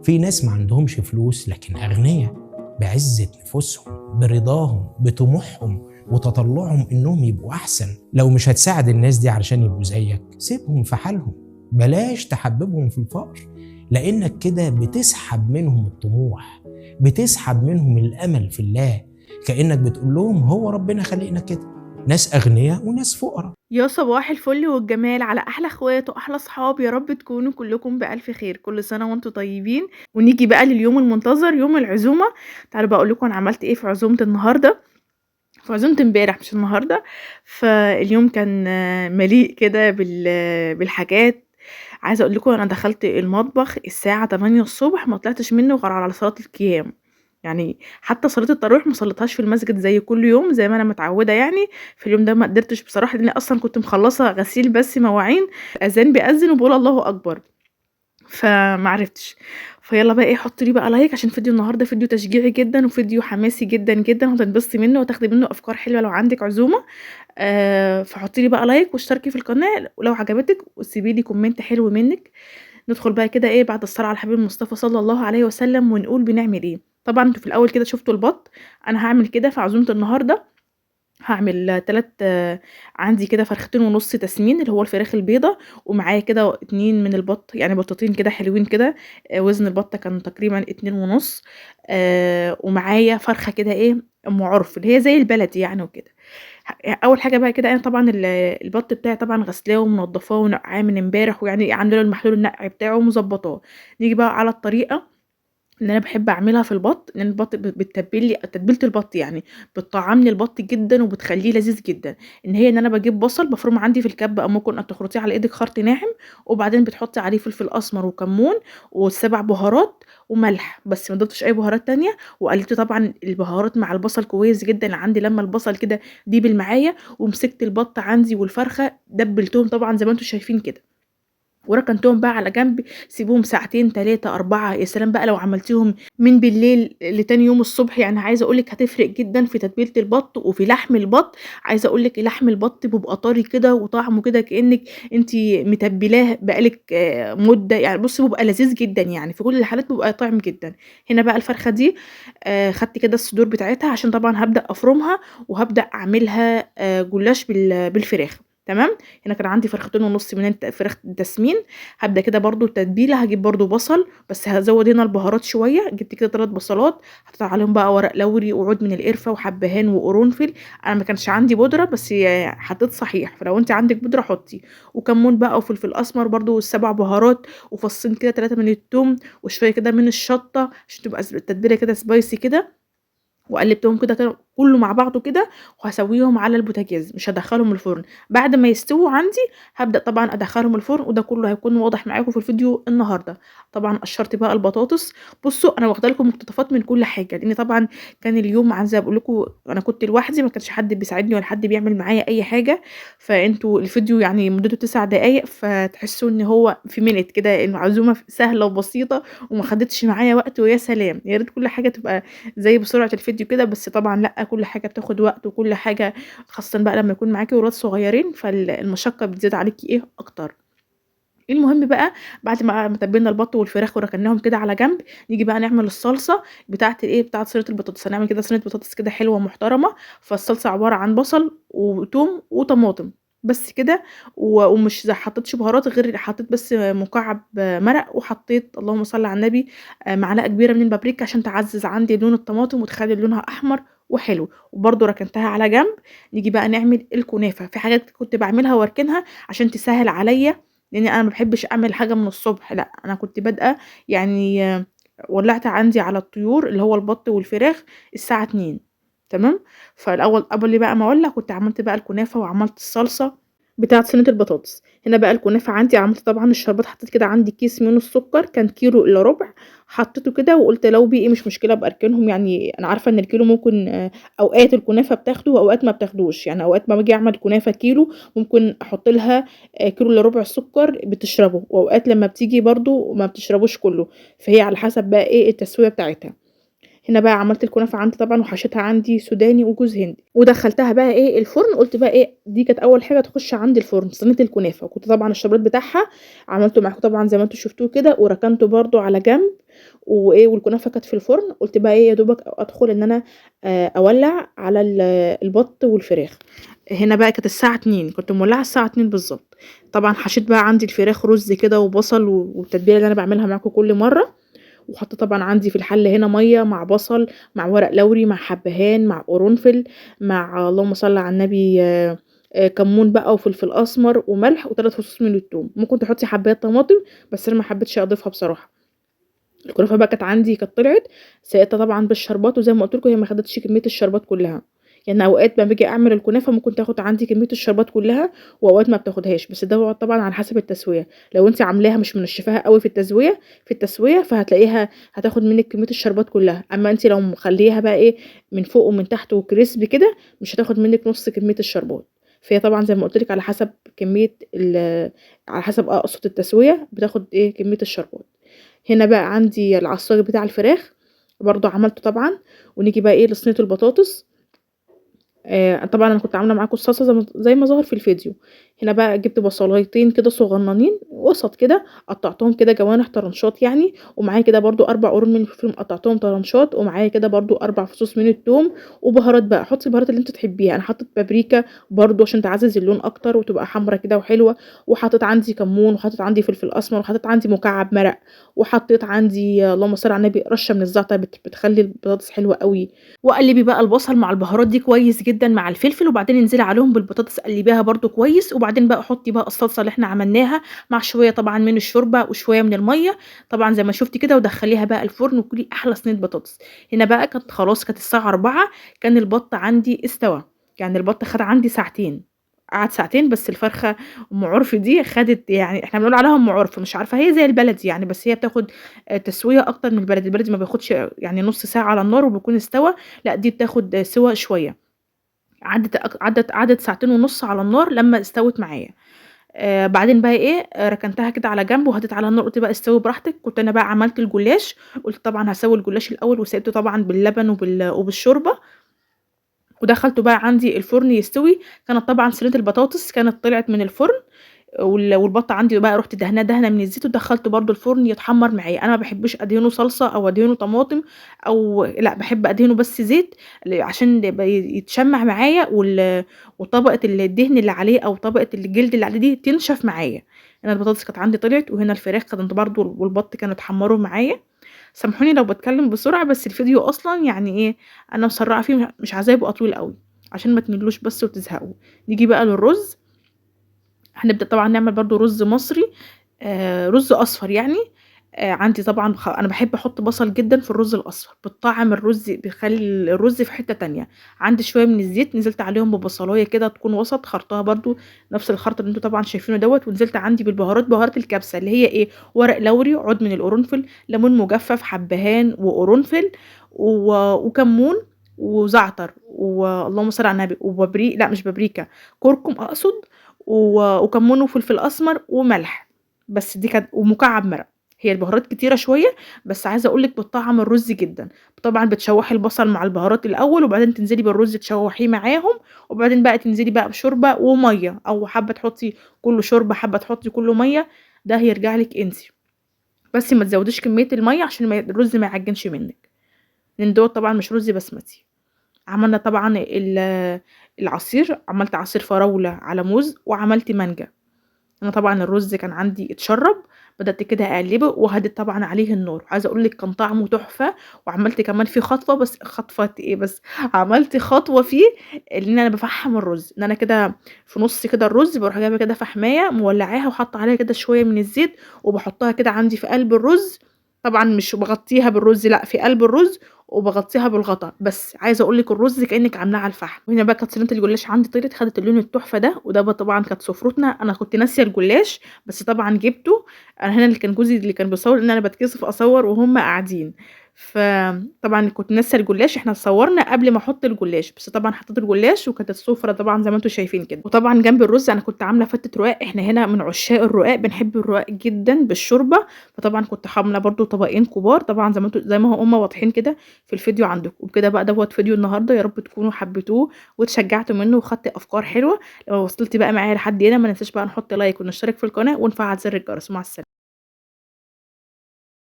في ناس ما عندهمش فلوس لكن أغنياء بعزة نفوسهم، برضاهم، بطموحهم وتطلعهم إنهم يبقوا أحسن. لو مش هتساعد الناس دي علشان يبقوا زيك، سيبهم في حالهم، بلاش تحببهم في الفقر، لأنك كده بتسحب منهم الطموح، بتسحب منهم الأمل في الله، كأنك بتقول لهم هو ربنا خلقنا كده، ناس أغنياء وناس فقراء. يا صباح الفل والجمال على أحلى اخوات وأحلى صحاب، يا رب تكونوا كلكم بألف خير، كل سنة وانتم طيبين. ونيجي بقى لليوم المنتظر، يوم العزومة. تعالوا بقى أقول لكم أنا عملت إيه في عزومة النهاردة، في عزومة امبارح مش النهاردة. فاليوم كان مليء كده بالحاجات. عايزة أقول لكم أنا دخلت المطبخ الساعة 8 الصبح، ما طلعتش منه غير على صلاة القيام، يعني حتى صلاة التراويح ما صليتهاش في المسجد زي كل يوم زي ما أنا متعودة. يعني في اليوم ده ما قدرتش بصراحة، لأني أصلا كنت مخلصة غسيل بس مواعين، أذان بيأذن وبقول الله أكبر، فمعرفتش. فيلا بقى حطوا لي بقى like عشان فيديو النهارده فيديو تشجيعي جدا وفيديو حماسي جدا جدا، هتنبسطي منه وتاخدي منه افكار حلوة لو عندك عزومة. فحطي لي بقى like واشتركي في القناة ولو عجبتك، وسيبي لي comment حلو منك. ندخل بقى كده بعد الصلاة على الحبيب المصطفى صلى الله عليه وسلم، ونقول بنعمل ايه. طبعا انتوا في الاول كده شفتوا البط، انا هعمل كده في عزومة النهارده. هعمل 3، عندي كده فرختين ونص تسمين اللي هو الفراخ البيضة، ومعايا كده 2 من البط، يعني بطتين كده حلوين كده، وزن البطة كان تقريبا 2.5، ومعايا فرخة كده ام عرف اللي هي زي البلدي يعني وكده. اول حاجة بقى كده انا طبعا البط بتاعي طبعا غسلاه ومنضفاه ونقعاه من امبارح، ويعني عامله له المحلول النقع بتاعه ومظبطاه. نيجي بقى على الطريقة اللي انا بحب اعملها في البط، لان البط بتتبل لي تتبيله البط، يعني بتطعمني البط جدا وبتخليه لذيذ جدا. ان انا بجيب بصل بفرمه عندي في الكبه، او ممكن تخرطيه على ايدك خرط ناعم، وبعدين بتحطي عليه فلفل اسمر وكمون والسبع بهارات وملح، بس ما ضفتش اي بهارات تانية. وقلبت طبعا البهارات مع البصل كويس جدا عندي لما البصل كده ديبل معايا، ومسكت البط عندي والفرخه دبلتهم طبعا زي ما انتم شايفين كده، وركنتهم بقى على جنب، سيبوهم ساعتين 3 4. يا سلام بقى لو عملتيهم من بالليل لتاني يوم الصبح، يعني عايزه اقولك هتفرق جدا في تتبيله البط وفي لحم البط. عايزه اقولك لحم البط بيبقى طري كده وطعمه كده كانك انتي متبلاه بقالك مده، يعني بصي بيبقى لذيذ جدا، يعني في كل الحالات بيبقى طعم جدا. هنا بقى الفرخه دي خدت كده الصدور بتاعتها عشان طبعا هبدا افرمها وهبدا اعملها جلاش بالفراخ. تمام. هنا كان عندي فرختين ونص من فراخ تسمين. هبدا كده برضو التتبيله، هجيب برضو بصل بس هزود هنا البهارات شوية. جبت كده 3 بصلات، حطيت عليهم بقى ورق لوري وعود من القرفه وحبهان وقرنفل. انا ما كانش عندي بودره بس حطيت صحيح، فلو انت عندك بودره حطي، وكمون بقى وفلفل اسمر برضو والسبع بهارات، وفصين كده 3 من الثوم وشوية كده من الشطه عشان تبقى التتبيله كده spicy كده. وقلبتهم كده كله مع بعضه كده، وهسويهم على البوتاجاز، مش هدخلهم الفرن. بعد ما يستووا عندي هبدا طبعا ادخلهم الفرن، وده كله هيكون واضح معاكم في الفيديو النهارده. طبعا قشرت بقى البطاطس. بصوا انا واخده لكم مقتطفات من كل حاجة، لان طبعا كان اليوم عايزه اقول لكم انا كنت لوحدي، ما كانش حد بيساعدني ولا حد بيعمل معايا اي حاجة. فانتوا الفيديو يعني مدته 9 دقايق، فتحسوا ان هو في minute كده، العزومة سهلة وبسيطة وما خدتش معايا وقت. ويا سلام يا ريت كل حاجة تبقى زي بسرعة الفيديو كده، بس طبعا لا، كل حاجة بتاخد وقت، وكل حاجة خاصة بقى لما يكون معاكي ولاد صغيرين فالمشقه بتزيد عليكي اكتر. المهم بقى بعد ما تبلنا البط والفراخ وركناهم كده على جنب، نيجي بقى نعمل الصلصه بتاعه بتاعه صينية البطاطس. هنعمل كده صينية بطاطس كده حلوة محترمه. فالصلصه عبارة عن بصل وثوم وطماطم بس كده، ومش حطيتش بهارات غير حطيت بس مكعب مرق، وحطيت اللهم صل على النبي معلقه كبيرة من البابريكا عشان تعزز عندي لون الطماطم وتخلي لونها احمر وحلو، وبرده ركنتها على جنب. نيجي بقى نعمل الكنافه. في حاجات كنت بعملها واركنها عشان تسهل عليا، لان انا ما بحبش اعمل حاجة من الصبح، لا انا كنت بادئه يعني ولعت عندي على الطيور اللي هو البط والفراخ الساعة 2. تمام. فالاول قبل بقى ما اولع كنت عملت بقى الكنافه وعملت الصلصه بتاعه صينية البطاطس. هنا بقى الكنافه عندي عملت طبعا الشربات، حطيت كده عندي كيس من السكر كان كيلو الا ربع، حطيته كده وقلت لو بقي مش مشكلة ابقى اركنهم، يعني انا عارفه ان الكيلو ممكن اوقات الكنافه بتاخده واوقات ما بتاخدوش، يعني اوقات ما باجي اعمل كنافه كيلو ممكن احط لها كيلو الا ربع سكر بتشربه، واوقات لما بتيجي برده ما بتشربوش كله، فهي على حسب بقى ايه التسوية بتاعتها. هنا بقى عملت الكنافة عندي طبعًا وحشيتها عندي سوداني وجوز هند، ودخلتها بقى إيه الفرن. قُلت بقى إيه دي كانت أول حاجة تخش عندي الفرن صينية الكنافة، وكنت طبعًا الشربات بتاعها عملته معاكم طبعًا زي ما أنتم شفتوه كده، وركنته برضه على جنب، وإيه والكنافة كانت في الفرن. قُلت بقى إيه يا دوبك أدخل إن أنا أولّع على البط والفراخ. هنا بقى كانت الساعة 14:00، كنت مولّعة الساعة 14:00 بالضبط. طبعًا حشيت بقى عندي الفراخ رز كده وبصل والتتبيلة اللي أنا باعملها معاكم كل مرة، وحاطة طبعًا عندي في الحلة هنا مَيّة مع بصل مع ورق لوري مع حبهان مع قرنفل مع اللهم صل على النبي كمون بقى وفلفل أسمر وملح و3 فصوص من التوم. ممكن تحطي حباية طماطم بس أنا ما حبيتش أضيفها بصراحة. الكنافة بقى كانت عندي كانت طلعت سقيتها طبعًا بالشربات، وزي ما قُلت لكم هي ما خدتش كمية الشربات كلها، يعني أوقات لمّا باجي أعمل الكنافة ممكن تاخد عندي كمية الشربات كلها، وأوقات ما بتاخدهاش، بس ده طبعًا على حسب التسوية. لو أنتِ عاملاها مش منشفاها أوي في التسوية فهتلاقيها هتاخد منِك كمية الشربات كلها، أما أنتِ لو مخلياها بقى إيه من فوق ومن تحت وcrispy كده مش هتاخد منِك نص كمية الشربات. فهي طبعًا زي ما قُلت لِك على حسب كمية على حسب أقصد التسوية بتاخد إيه كمية الشربات. هنا بقى عندي العصاج بتاع الفراخ برضه عملته طبعًا. ونيجي بقى إيه لصينية البطاطس. طبعًا أنا كنت عاملة معاكم الصلصة زي ما ظهر في الفيديو. هنا بقى جبت بصلايتين كده صغننين وسط كده، قطعتهم كده جوانح طرنشات يعني، ومعايا كده برضه 4 قرون من الفلفل قطعتهم طرنشات، ومعايا كده برضه 4 فصوص من التوم، وبهارات بقى، حطي البهارات اللي أنتِ تحبيها. أنا حطيت بابريكا برضه عشان تعزز اللون أكتر وتبقى حمرا كده وحلوة، وحطيت عندي كمون، وحطيت عندي فلفل أسمر، وحطيت عندي مكعب مرق، وحطيت عندي اللهم صل على النبي رشة من الزعتر بتخلي البطاطس حلوة أوي. وقلبي بقى البصل مع البهارات دي كويس جدًا مع الفلفل، وبعدين انزلي عليهم بالبطاطس قلبيها برضه كويس، وبعدين بقى حطي بقى الصلصة اللي إحنا عملناها مع شوية طبعًا من الشوربة وشوية من المَيّة، طبعًا زي ما شُفتِ كده، ودخليها بقى الفرن وكلي أحلى صينية بطاطس. هنا بقى كانت خلاص كانت الساعة 16:00، كان البط عندي استوى، يعني البط خَد عندي ساعتين، قعد ساعتين بس. الفرخة أم عُرف دي خدت، يعني إحنا بنقول عليها أم عُرف مش عارفة هي زي البلدي يعني، بس هي بتاخد تسوية أكتر من البلدي. البلدي ما بياخدش يعني نُص ساعة على النار وبيكون استوى، لأ دي بتاخد سِوَى شوية. عدِّت أك عدّت قعدت 2.5 ساعة على النار لمّا استوت معايا. بعدين بقى إيه، ركنتها كده على جنب وهديت عليها النار، قُلت بقى استوي براحتك. كنت أنا بقى عملت الجلاش، قُلت طبعًا هاسوي الجلاش الأول، وسقيته طبعًا باللبن وبالشوربة، ودخلته بقى عندي الفرن يستوي. كانت طبعًا صينية البطاطس كانت طلعت من الفرن، والبط عندي بقى رُحت دهناه دهنة من الزيت، ودخلته برضه الفرن يتحمّر معايا. أنا ما باحبش أدهنه صلصة أو أدهنه طماطم أو لأ، باحب أدهنه بس زيت عشان يبقى يتشمّع معايا، وطبقة الدهن اللي عليه أو طبقة الجلد اللي عليه دي تنشف معايا. هنا البطاطس كانت عندي طلعت، وهنا الفراخ كانت برضه والبط كانوا اتحمّروا معايا. سامحوني لو باتكلم بسرعة، بس الفيديو أصلًا يعني إيه، أنا مسرّعة فيه مش عايزاه يبقى طويل أوي، عشان ما تملّوش بس وتزهقوا. نيجي بقى للرز. هنبدأ طبعًا نعمل برضه رز مصري، رز أصفر يعني. عندي طبعًا أنا باحب أحط بصل جدًا في الرز الأصفر، بتطعّم الرز بيخلّي الرز في حتّة تانية. عندي شوية من الزيت نزلت عليهم ببصلاية كده تكون وسط، خرطاها برضه نفس الخرط اللي أنتم طبعًا شايفينه دوّة، ونزلت عندي بالبهارات، بهارات الكبسة اللي هي إيه، ورق لوري، عود من القرنفل، ليمون مجفف، حبهان وقرنفل وكمون وزعتر واللهم صل على النبي لأ مش بابريكا، كركم أقصد، وكمون وفلفل أسمر وملح، بس دي كانت ومكعب مرق. هي البهارات كتيرة شوية، بس عايزة أقول لِك بتطعّم الرز جدًا. طبعًا بتشوّحي البصل مع البهارات الأول، وبعدين تنزلي بالرز تشوّحيه معاهم، وبعدين بقى تنزلي بقى بشوربة ومَيّة، أو حابة تحطّي كُلّه شوربة، حابة تحطّي كُلّه مَيّة، ده هيرجع لِك أنتِ. بس ما تزوّديش كمية المَيّة عشان الرز ما يعجنش منِّك، لإن دوّة طبعًا مش رز بسمتي. عملنا طبعًا العصير، عملت عصير فراولة على موز، وعملت مانجا. أنا طبعًا الرز كان عندي اتشرّب، بدأت كده أقلّبه وهدِّت طبعًا عليه النار. عايزة أقول لِك كان طعمه تحفة، وعملت كمان فيه خطوة، بس خطوة إيه بس، عملت خطوة فيه إن أنا بافحّم الرز، إن أنا كده في نُص كده الرز باروح جايبة كده فحماية مولّعاها وحاطة عليها كده شوية من الزيت، وباحطها كده عندي في قلب الرز، طبعًا مش باغطّيها بالرز لأ، في قلب الرز وباغطّيها بالغطا، بس عايزة أقول لِك الرز كإنِّك عاملاه على الفحم. وهنا بقى كانت صينية الجلاش عندي طلعت، خدت اللون التحفة ده، وده بقى طبعًا كانت سفرتنا. أنا كنت ناسية الجلاش، بس طبعًا جِبته. أنا هنا اللي كان جوزي اللي كان بيصوّر، لإن أنا باتكسف أصوّر وهُم قاعدين. فطبعًا كنت ناسية الجلاش، إحنا صوّرنا قبل ما أحط الجلاش، بس طبعًا حطيت الجلاش وكانت السفرة طبعًا زي ما أنتم شايفين كده. وطبعًا جنب الرز أنا كنت عاملة فتة رقاق، إحنا هنا من عشاق الرقاق، بنحب الرقاق جدًا بالشوربة، فطبعًا كنت عاملة برضه طبقين كبار طبعًا زي ما هُم واضحين كده في الفيديو عندكم. وبكده بقى دوّة فيديو النهارده، يا رب تكونوا حبيتوه واتشجعتوا منه وخدتوا أفكار حلوة. لو وصلتِ بقى معايا لحد هنا ما ننساش بقى نحط like ونشترك في القناة ونفعّل زر الجرس. ومع السلامة.